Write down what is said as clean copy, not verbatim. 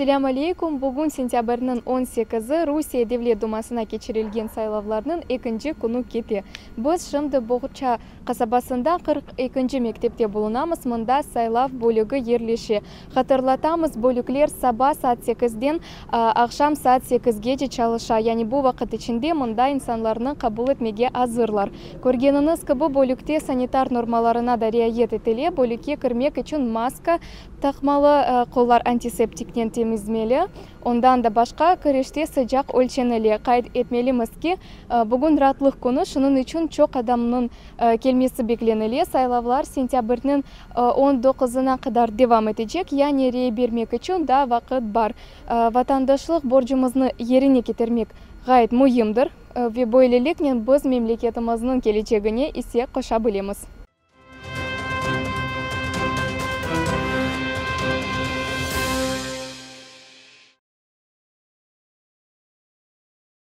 Selâm aleyküm! Bugün sentâbrniñ on sekizi, Rusiye Devlet Dumasına keçirilgen saylavlarnıñ ekinci künü kete. Biz şimdi Boğurça qasabasında 42-nci mektepte bulunamız, mında saylav bölügi yerleşe. Hatırlatamız, bölükler saba saat sekizden aqşam saat sekizgece çalışa, yani bu vaqıt içinde mında insanlarnı qabul etmege azırlar. Körgeniñiz kibi, bölükte sanitar normalarına da riayet etile, bölükke kirmek içün maska Taqmalı, qollar antiseptiknen temizmeli. Ondan da başqa, kirişte sıcaq ölçenile. Qayd etmelimiz ki, bugün raatlıq künü, şunıñ içün çoq adamnıñ kelmesi beklenile. Saylavlar sentâbrniñ 19-na qadar devam etecek, yani rey bermek içün daa vaqıt bar. Vatandaşlıq borcumıznı yerine ketirmek ğayet müimdir ve böyleliknen biz memleketimizniñ kelecegine isse qoşa bilemiz.